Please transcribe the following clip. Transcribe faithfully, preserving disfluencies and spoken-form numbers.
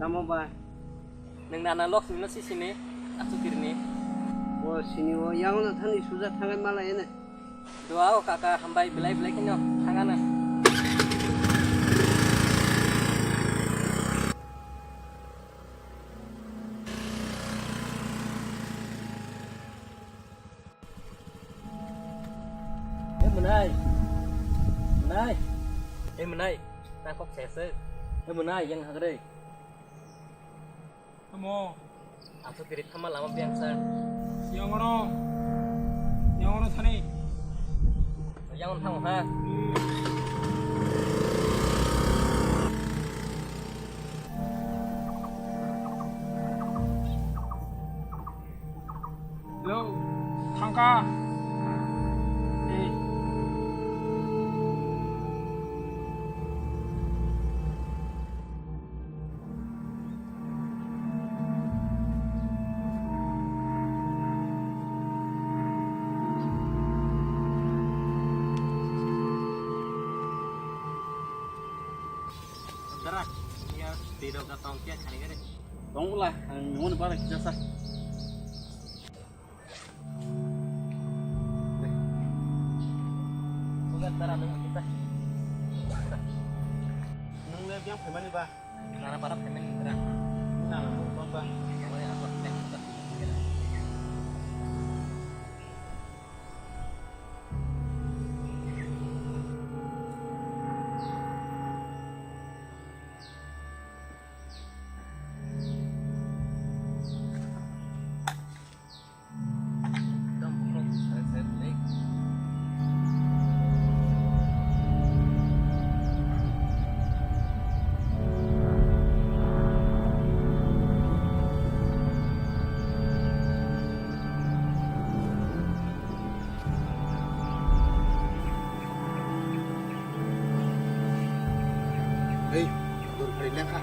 Amo ba. Nwng nana Lokchmi no si sini, Achukiri ni. Bo sini o, yang no thani suja thangai mala ene. Dua o kaka, hambai belai belai khe no thangana. Eh, Mwnai. Mwnai. Eh, Mwnai. Nang kok sesek. Eh, Mwnai, yang hagre. Tamo. Asuk diri thama lama biang sa. Yang ono. Yang ono sani. Yang ono thang ha. Hmm. Hello, thangka. Eh. Dara, ya, tiro ka tong kya khani gare. Tong bula, ang muni bara kisa sa. Nwng le biyang phaimani ba? Nara para phaimani nara. Nang nwng ba? Oi, ako phaimani ba. Hei, dur phari lekha.